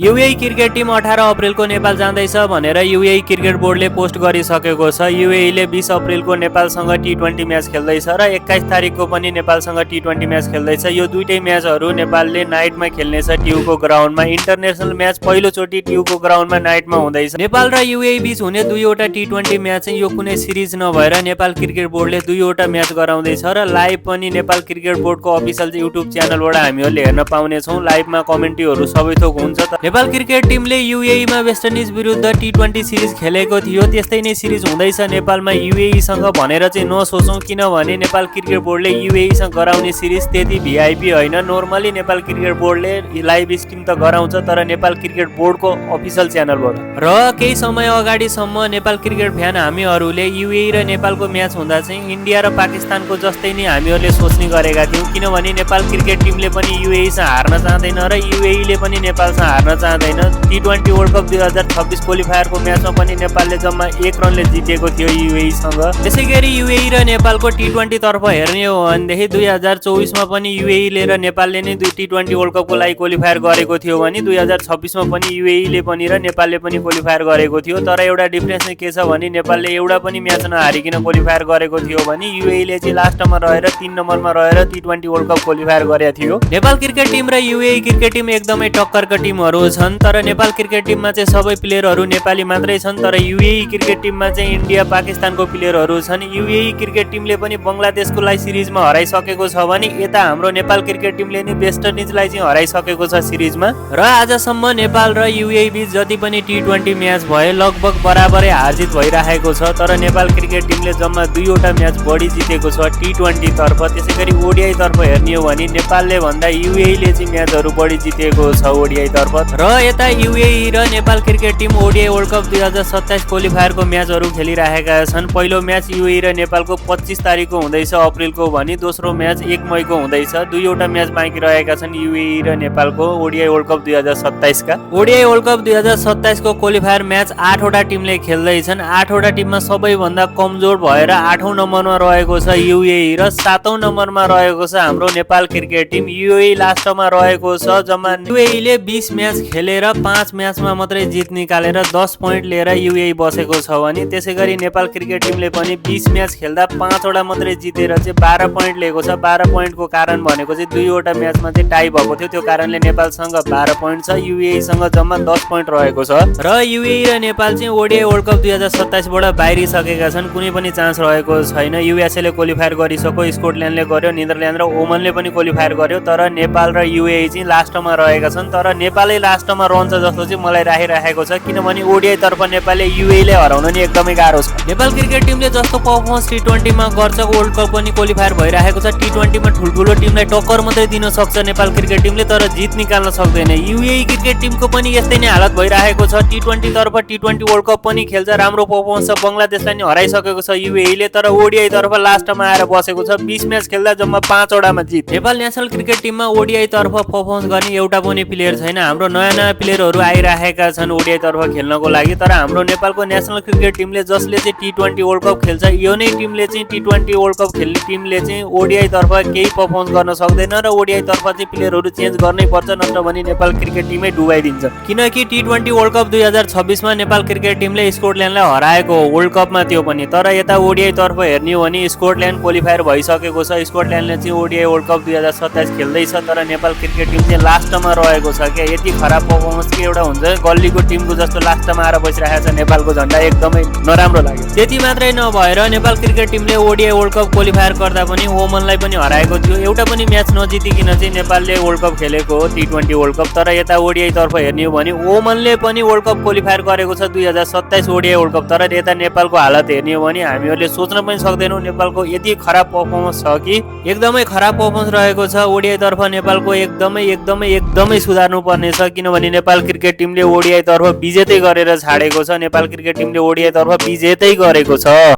UAE cricket team 18 अप्रिलको Nepal जाँदैछ भनेर UAE cricket बोर्डले पोस्ट गरिसकेको छ। युएईले 20 अप्रिलको नेपालसँग टी20 म्याच खेल्दैछ र 21 तारिकको पनि नेपालसँग टी20 म्याच खेल्दैछ। यो दुईटै म्याचहरू नेपालले नाइटमा खेल्नेछ ट्युको ग्राउन्डमा। इन्टरनेसनल म्याच पहिलोचोटि ट्युको ग्राउन्डमा नाइटमा हुँदैछ। नेपाल र युएई बीच हुने दुईवटा टी20 म्याच चाहिँ यो कुनै सिरिज नभएर नेपाल क्रिकेट बोर्डले दुईवटा म्याच गराउँदैछ र लाइभ पनि नेपाल क्रिकेट बोर्डको अफिसियल युट्युब च्यानलबाट हामीहरूले हेर्न पाउनेछौँ। लाइभमा कमेन्ट्रीहरू सबै थोक हुन्छ। नेपाल क्रिकेट टिमले युएईमा वेस्ट इन्डिज विरुद्ध टी20 सिरिज खेलेको थियो, त्यस्तै नै सिरिज हुँदैछ नेपालमा युएईसँग भनेर चाहिँ नसोचौँ, किनभने नेपाल क्रिकेट बोर्डले युएईसँग गराउने सिरिज त्यति भिआइपी होइन। नर्मली नेपाल क्रिकेट बोर्डले लाइभ स्ट्रिम त गराउँछ, तर नेपाल क्रिकेट बोर्डको अफिसियल च्यानलबाट। र केही समय अगाडिसम्म नेपाल क्रिकेट फ्यान हामीहरूले युएई र नेपालको म्याच हुँदा चाहिँ इन्डिया र पाकिस्तानको जस्तै नै हामीहरूले सोच्ने गरेका थियौँ, किनभने नेपाल क्रिकेट टिमले पनि युएईसँग हार्न चाहँदैन र युएईले पनि नेपालसँग हार्न चाहँदैन। टी20 वर्ल्ड कप 2026 क्वालिफायरको म्याचमा पनि नेपालले जम्मा 1 रनले जितेको थियो युएईसँग। त्यसै गरी युएई र नेपालको टी20 तर्फ हेर्ने हो भनेदेखि 2024मा पनि युएईले र नेपालले नै टी20 वर्ल्ड कपको लागि क्वालिफायर गरेको थियो भने 2026मा पनि युएईले पनि र नेपालले पनि क्वालिफायर गरेको थियो। तर एउटा डिफरेन्स चाहिँ के छ भने नेपालले एउटा पनि म्याच नहारिकन क्वालिफायर गरेको थियो भने युएईले चाहिँ लास्टमा रहेर 3 नम्बरमा रहेर टी20 वर्ल्ड कप क्वालिफायर गरेको थियो। नेपाल क्रिकेट टिम र युएई क्रिकेट टिम एकदमै टक्करका टिमहरू छन्, तर नेपाल क्रिकेट टिममा चाहिँ सबै प्लेयरहरू नेपाली मात्रै छन्, तर युएई क्रिकेट टिममा चाहिँ इन्डिया पाकिस्तानको प्लेयरहरू छन्। युएई क्रिकेट टिमले पनि बङ्गलादेशको लागि सिरिजमा हराइसकेको छ भने यता हाम्रो नेपाल क्रिकेट टिमले नि वेस्ट इन्डिजलाई चाहिँ हराइसकेको छ सिरिजमा। र आजसम्म नेपाल र युएई बीच जति पनि टी20 म्याच भए लगभग बराबरै हारजित भइरहेको छ, तर नेपाल क्रिकेट टिमले जम्मा 2वटा म्याच बढी जितेको छ टी20 तर्फ। त्यसै गरी ओडिआई तर्फ हेर्ने हो भने नेपालले भन्दा युएईले चाहिँ म्याचहरू बढी जितेको छ ओडिआई तर्फ। र यता युएई र Nepal cricket team ODI World Cup 2027 क्वालिफायरको म्याचहरू खेलिरहेका छन्। पहिलो म्याच युएई र नेपालको 25 तारिकको हुँदैछ अप्रिलको भने दोस्रो म्याच 1 मईको हुँदैछ। 2वटा म्याच बाँकी रहेका छन् युएई र नेपालको ओडिआई वर्ल्ड कप 2027 का। ओडिआई वर्ल्ड कप 2027 को क्वालिफायर म्याच 8वटा टिमले खेल्दैछन्। 8वटा टिममा सबैभन्दा कमजोर भएर 8औं नम्बरमा रहेको छ युएई र 7औं नम्बरमा रहेको छ हाम्रो नेपाल क्रिकेट टिम। युएई लास्टमा रहेको छ। जम्मा युएईले 20 म्याच खेलेर 5 म्याचमा मात्रै जित निकालेर 10 पोइन्ट लिएर युएई बसेको छ भने त्यसै गरी नेपाल क्रिकेट टिमले पनि 20 म्याच खेल्दा 5वटा मात्रै जितेर चाहिँ 12 पोइन्ट लिएको छ। 12 पोइन्टको कारण भनेको चाहिँ 2वटा म्याचमा चाहिँ टाई भएको थियो, त्यो कारणले नेपालसँग 12 पोइन्ट छ, युएईसँग जम्मा 10 पोइन्ट रहेको छ। र युएई र नेपाल चाहिँ ओडिआई वर्ल्ड कप 2027 बाट बाहिरिसकेका छन्, कुनै पनि चान्स रहेको छैन। युएसएले क्वालिफायर गरिसक्यो, स्कटल्यान्डले गर्यो, नेदरल्यान्ड र ओमनले पनि क्वालिफायर गर्यो, तर नेपाल र युएई चाहिँ लास्टमा रहेका छन्। तर नेपालै लास्टमा रहन्छ जस्तो चाहिँ मलाई राखिरहेको छ, किनभने ओडिआई तर्फ नेपालले युएईले हराउन नि एकदमै गाह्रो छ। नेपाल क्रिकेट टिमले जस्तो पर्फर्मेन्स टी20 मा गर्छ वर्ल्ड कप पनि क्वालिफायर भइरहेको छ। टी20 मा ठुल्ठुलो टिमलाई टक्कर मात्रै दिन सक्छ नेपाल क्रिकेट टिमले, तर जित निकाल्न सक्दैन। युएई क्रिकेट टिमको पनि यस्तै नै हालत भइरहेको छ। टी20 तर्फ टी20 वर्ल्ड कप पनि खेल्छ, राम्रो पर्फर्मेन्स छ, बङ्गलादेशलाई नि हराइसकेको छ युएईले, तर ओडिआई तर्फ लास्टमा आएर बसेको छ। 20 म्याच खेल्दा जम्मा 5वटामा जित। नेपाल नेसनल क्रिकेट टिममा ओडिआई तर्फ पर्फर्मेन्स गर्ने एउटा पनि प्लेयर छैन। हाम्रो नयाँ प्लेयरहरू आइरहेका छन् ओडिआई तर्फ खेल्नको लागि, तर हाम्रो नेपालको नेसनल क्रिकेट टिमले जसले चाहिँ टी20 वर्ल्ड कप खेल्छ यो नै टिमले चाहिँ टी20 वर्ल्ड कप खेल्ने टिमले चाहिँ ओडिआई तर्फ केही पर्फर्मेन्स गर्न सक्दैन र ओडिआई तर्फ चाहिँ प्लेयरहरू चेन्ज गर्नै पर्छ, नत्र भने नेपाल क्रिकेट टिमै डुबाइदिन्छ। किनकि टी20 वर्ल्ड कप 2026 मा नेपाल क्रिकेट टिमले स्कटल्यान्डलाई हराएको वर्ल्ड कपमा त्यो पनि, तर यता ओडिआई तर्फ हेर्ने हो भने स्कटल्यान्ड क्वालिफायर भइसकेको छ। स्कटल्यान्डले चाहिँ ओडिआई वर्ल्ड कप 2027 खेल्दैछ, तर नेपाल क्रिकेट टिम चाहिँ लास्टमा रहेको छ। क्या यति खराब पर्फर्मेन्स के एउटा हुन्छ गल्लीको टिमको जस्तो लास्टमा आएर बसिरहेको छ नेपालको झन्डा, एकदमै नराम्रो लाग्यो। त्यति मात्रै नभएर नेपाल क्रिकेट टिमले ओडिआई वर्ल्ड कप क्वालिफायर गर्दा पनि ओमनलाई पनि हराएको थियो। एउटा पनि म्याच नजितिकन चाहिँ नेपालले वर्ल्ड कप खेलेको हो टी20 वर्ल्ड कप। तर यता ओडिआई तर्फ हेर्ने हो भने ओमनले पनि वर्ल्ड कप क्वालिफायर गरेको छ 2027 ओडिआई वर्ल्ड कप, तर यता नेपालको हालत हेर्ने हो भने हामीहरूले सोच्न पनि सक्दैनौँ नेपालको यति खराब पर्फर्मेन्स छ कि एकदमै खराब पर्फर्मेन्स रहेको छ। ओडिआई तर्फ नेपालको एकदमै सुधार्नु पर्ने छ, किनभने नेपाल क्रिकेट टिमले ओडिआई तर्फ विजेतै गरेर छाडेको छ। नेपाल क्रिकेट टिमले ओडिआई तर्फ विजेतै गरेको छ।